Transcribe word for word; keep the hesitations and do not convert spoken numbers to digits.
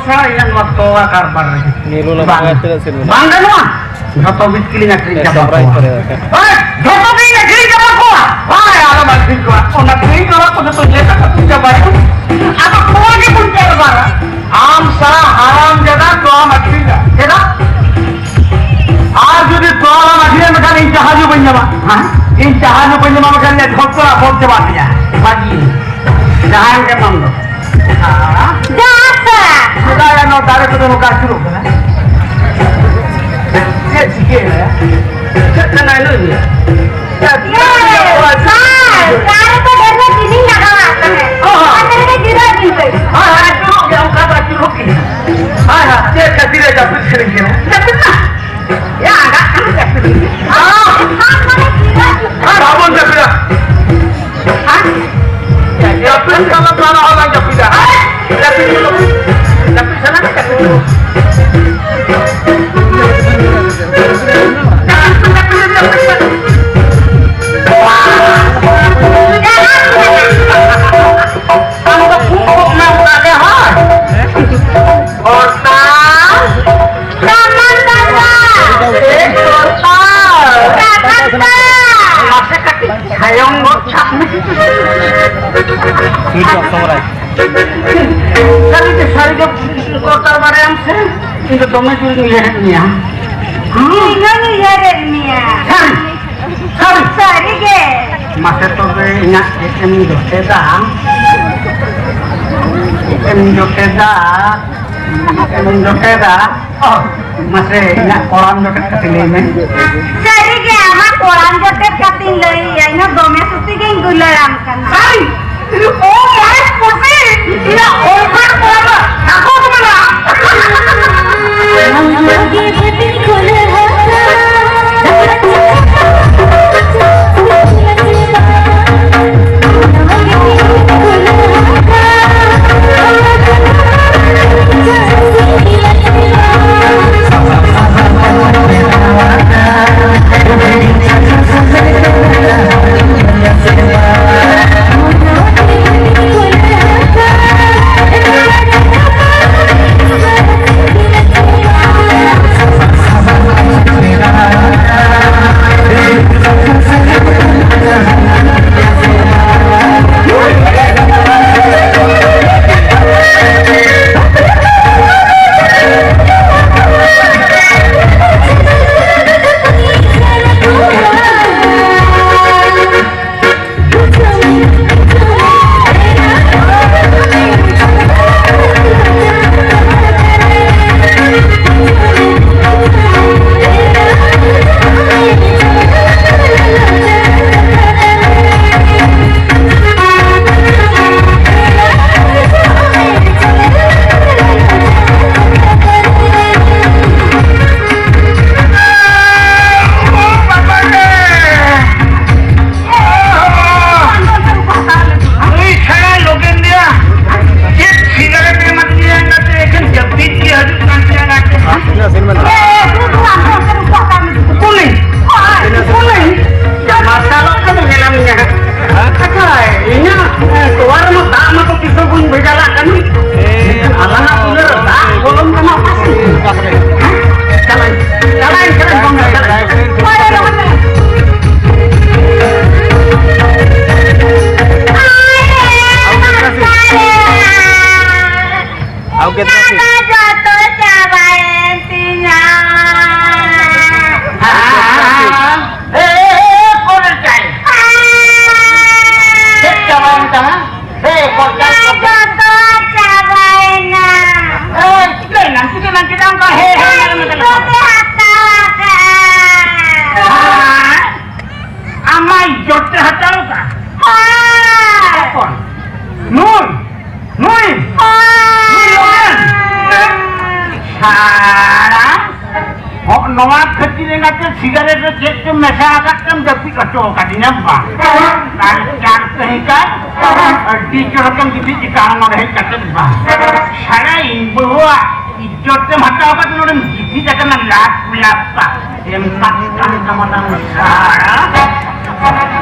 ᱦᱳᱭ, ᱤᱧᱟᱹᱜ ᱱᱚᱣᱟ ᱛᱚᱣᱟ ᱠᱟᱨᱵᱟᱨ ᱨᱮᱜᱮ᱾ ᱱᱤᱨᱩᱞᱟ ᱵᱟᱝ, ᱵᱟᱝ ᱛᱤᱱᱟᱹᱜ ᱥᱤᱨᱢᱟ? ᱵᱟᱝ ᱜᱟᱱᱚᱜᱼᱟ᱾ ᱡᱷᱚᱛᱚ ᱵᱤᱥ ᱠᱤᱞᱤᱧ ᱟᱹᱠᱷᱨᱤᱧ ᱪᱟᱵᱟ ᱥᱚᱦᱨᱟᱭ ᱠᱚᱣᱟ᱾ ᱠᱚᱨᱮ ᱟᱨᱠᱤ᱾ ᱦᱳᱭ, ᱡᱷᱚᱛᱚ ᱜᱮᱧ ᱟᱹᱠᱷᱨᱤᱧ ᱪᱟᱵᱟ ᱠᱚᱣᱟ᱾ ᱦᱳᱭ, ᱟᱞᱚᱢ ᱟᱹᱠᱷᱨᱤᱧ ᱠᱚᱣᱟ᱾ ᱚᱱᱟ ᱛᱮᱜᱮᱧ ᱱᱚᱣᱟ ᱠᱚ ᱡᱷᱚᱛᱚ ᱞᱮᱠᱟ ᱠᱟᱛᱮᱧ ᱪᱟᱵᱟᱭᱟ᱾ ᱟᱫᱚ ᱛᱚᱣᱟ ᱜᱮ ᱵᱚᱱ ᱪᱟᱵᱟᱭᱟ᱾ ᱟᱢ ᱥᱟᱨᱟ ᱦᱟᱨᱟᱢ ᱡᱟᱫᱟ ᱛᱚᱣᱟᱢ ᱟᱹᱠᱷᱨᱤᱧᱟ᱾ ᱪᱮᱫᱟᱜ? ᱟᱨ ᱡᱩᱫᱤ ᱛᱚᱣᱟᱢ ᱟᱹᱠᱷᱨᱤᱧᱟ, ᱢᱮᱱᱠᱷᱟᱱ ᱤᱧ ᱪᱟᱦᱟ ᱧᱩ ᱵᱟᱹᱧ ᱧᱟᱢᱟ᱾ ᱦᱮᱸ? ᱤᱧ ᱪᱟᱦᱟ ᱧᱩ ᱵᱟᱹᱧ ᱧᱟᱢᱟ, ᱢᱮᱱᱠᱷᱟᱱ ᱤᱧᱟᱹᱜ ᱡᱷᱚᱛᱚ ᱟᱯᱚᱫ ᱪᱟᱵᱟᱜ ᱛᱤᱧᱟ᱾ ᱵᱷᱟᱹᱜᱤ᱾ ᱡᱟᱦᱟᱸᱭ ᱜᱮ ᱵᱟᱝ ᱫᱚ᱾ ᱡᱟᱦᱟᱸ ᱥᱮ᱾ ᱥᱮᱫᱟᱭ ᱱᱚᱣᱟ ᱫᱟᱨᱮ ᱠᱚᱫᱚ ᱱᱚᱝᱠᱟ ᱟᱹᱪᱩᱨᱚᱜ ᱠᱟᱱᱟ᱾ ᱪᱮᱫ ᱪᱤᱠᱟᱹᱭᱮᱱᱟ? ᱪᱮᱫ ᱠᱟᱱᱟ ᱞᱟᱹᱭ ᱢᱮ? ᱤᱭᱟᱹ, ᱥᱟᱨ, ᱥᱟᱨ ᱨᱮᱫᱚ ᱰᱷᱮᱨ ᱧᱚᱜ ᱪᱤᱱᱤᱧ ᱞᱟᱜᱟᱣᱟᱜ ᱠᱟᱱᱟ᱾ ᱚ, ᱦᱚᱸ᱾ ᱚᱱᱟ ᱨᱮᱜᱮ ᱡᱤᱨᱟᱹᱜ ᱵᱤᱱ ᱠᱟᱹᱡ᱾ ᱦᱳᱭ, ᱦᱳᱭ, ᱟᱹᱪᱩᱨᱚᱜ ᱜᱮᱭᱟ, ᱚᱱᱠᱟ ᱫᱚ ᱟᱹᱪᱩᱨᱚᱜ ᱜᱮᱭᱟ᱾ ᱦᱳᱭ, ᱦᱳᱭ, ᱪᱮᱫ ᱠᱷᱟᱹᱛᱤᱨ ᱮ ᱡᱟᱹᱯᱤᱫ ᱥᱟᱹᱱᱟᱹᱧ ᱠᱟᱱᱟ? ᱡᱟᱹᱯᱤᱫ ᱢᱟ᱾ ᱭᱟ, ᱟᱸᱜᱟᱜ ᱠᱟᱱᱟ ᱡᱟᱹᱯᱤᱫ᱾ ᱟᱨ ᱵᱟᱵᱚᱱ ᱡᱟᱹᱯᱤᱫᱟ᱾ ᱡᱟᱹᱯᱤᱫ ᱠᱷᱟᱱ ᱫᱚ ᱵᱟᱨ ᱦᱚᱲ ᱞᱟᱝ ᱡᱟᱹᱯᱤᱫᱟ᱾ ᱡᱟᱹᱯᱤᱫ, ᱡᱟᱹᱯᱤᱫ ᱥᱟᱱᱟ ᱠᱟᱱᱟ, ᱡᱟᱹᱯᱤᱫ᱾ ᱟᱢ ᱫᱚ ᱠᱷᱩᱵ ᱠᱷᱩᱵ ᱢᱮ ᱚᱱᱠᱟ ᱜᱮ, ᱦᱳᱭ᱾ ᱠᱚᱨᱛᱟᱞ᱾ ᱠᱟᱢᱟᱱ ᱫᱟᱫᱟ᱾ ᱮ ᱠᱚᱨᱛᱟᱞ᱾ ᱠᱟᱢᱟᱱ ᱫᱟ᱾ ᱢᱟᱥᱮ ᱠᱟᱹᱴᱤᱡ ᱥᱟᱭᱚᱢ ᱜᱚᱫ ᱠᱟᱜ ᱢᱮ᱾ ᱥᱩᱭᱤᱪ ᱚᱯᱷ ᱥᱚᱢᱚᱭ᱾ ᱥᱟᱹᱨᱤ ᱜᱮ, ᱥᱟᱹᱨᱤ ᱜᱮ ᱠᱚᱨᱛᱟᱞ ᱵᱟᱲᱟᱭᱟᱢ ᱥᱮ? ᱤᱧ ᱫᱚ ᱫᱚᱢᱮ ᱡᱳᱨᱤᱧ ᱩᱭᱦᱟᱹᱨᱮᱫ ᱢᱮᱭᱟ᱾ ᱤᱧ ᱦᱚᱸᱧ ᱩᱭᱦᱟᱹᱨᱮᱫ ᱢᱮᱭᱟ᱾ ᱥᱟᱹᱨᱤ᱾ ᱥᱟᱹᱨᱤ᱾ ᱥᱟᱹᱨᱤ ᱜᱮ᱾ ᱢᱟᱥᱮ ᱛᱚᱵᱮ ᱤᱧᱟᱹᱜ ᱪᱮᱫ ᱮᱢ ᱡᱚᱴᱮᱫᱟ? ᱪᱮᱫ ᱮᱢ ᱡᱚᱴᱮᱫᱟ? ᱪᱮᱫ ᱮᱢ ᱡᱚᱴᱮᱫᱟ? ᱚ, ᱢᱟᱥᱮ ᱤᱧᱟᱹᱜ ᱠᱚᱲᱟᱢ ᱡᱚᱴᱮᱫ ᱠᱟᱛᱮ ᱞᱟᱹᱭ ᱢᱮ᱾ ᱥᱟᱹᱨᱤ ᱜᱮ, ᱟᱢᱟᱜ ᱠᱚᱲᱟᱢ ᱡᱚᱴᱮᱫ ᱠᱟᱛᱮᱧ ᱞᱟᱹᱭᱮᱭᱟ, ᱤᱧ ᱦᱚᱸ ᱫᱚᱢᱮ ᱥᱩᱛᱤ ᱜᱤᱧ ᱫᱩᱞᱟᱹᱲᱟᱢ ᱠᱟᱱᱟ᱾ ᱥᱟᱹᱨᱤ? ᱤᱧ ᱫᱚ ᱚᱞ ᱯᱟᱲᱦᱟᱣ ᱠᱩᱥᱤ, ᱤᱧᱟᱹᱜ ᱚᱞ ᱯᱟᱲᱦᱟᱣ ᱠᱚᱲᱟ ᱫᱚ ᱟᱠᱚ ᱠᱚ ᱢᱮᱱᱟ᱾ ᱦᱮᱸ, ᱯᱚᱨᱪᱟ ᱚᱱᱟ ᱡᱚᱛᱚ ᱪᱟᱵᱟᱭᱮᱱᱟ᱾ ᱮᱭ, ᱪᱤᱠᱟᱹᱭᱮᱱᱟᱢ? ᱪᱤᱠᱟᱹᱭᱮᱱᱟᱢ? ᱪᱮᱫᱟᱜ ᱚᱱᱠᱟ ᱦᱮ ᱦᱮ ᱢᱮᱨᱚᱢ ᱮ ᱛᱟᱞᱮ ᱠᱟᱱᱟ? ᱦᱟᱛᱟᱣ ᱟᱠᱟᱫ᱾ ᱦᱮᱸ? ᱟᱢᱟᱜ ᱤᱡᱽᱡᱚᱛ ᱛᱮ ᱦᱟᱛᱟᱣ ᱟᱠᱟᱫ? ᱦᱮᱸ᱾ ᱚᱠᱚᱭ? ᱱᱩᱭ? ᱱᱩᱭ? ᱦᱮᱸ᱾ ᱱᱩᱭ ᱞᱚᱜᱮᱱ? ᱥᱟᱲᱟ᱾ ᱦᱚᱸ, ᱱᱚᱣᱟ ᱠᱷᱟᱹᱛᱤᱨ ᱮᱱᱟᱛᱮ ᱥᱤᱜᱟᱨᱮᱴ ᱨᱮ ᱪᱮᱫ ᱪᱚ ᱢᱮᱥᱟ ᱟᱠᱟᱫ ᱛᱮᱢ ᱡᱟᱹᱯᱤᱫ ᱦᱚᱪᱚ ᱟᱠᱟᱫᱤᱧᱟ ᱵᱟᱝ? ᱟᱨ ᱪᱟᱨ ᱛᱟᱹᱦᱤᱸ ᱠᱟᱱ ᱟᱹᱰᱤ ᱪᱚᱨᱚᱠᱮᱢ ᱜᱤᱛᱤᱡ ᱟᱠᱟᱱ ᱱᱚᱰᱮ ᱦᱮᱡ ᱠᱟᱛᱮ ᱵᱟᱝ? ᱥᱟᱲᱟ, ᱤᱧ ᱵᱟᱹᱦᱩᱣᱟᱜ ᱤᱡᱽᱡᱚᱛ ᱛᱮᱢ ᱦᱟᱛᱟᱣ ᱟᱠᱟᱫ, ᱱᱚᱰᱮᱢ ᱜᱤᱛᱤᱡ ᱟᱠᱟᱱᱟ ᱞᱟᱯ ᱞᱟᱯ᱾ ᱮᱢ ᱠᱟᱜ ᱠᱟᱱ ᱛᱟᱢᱟ ᱱᱟᱝ ᱥᱟᱲᱟ᱾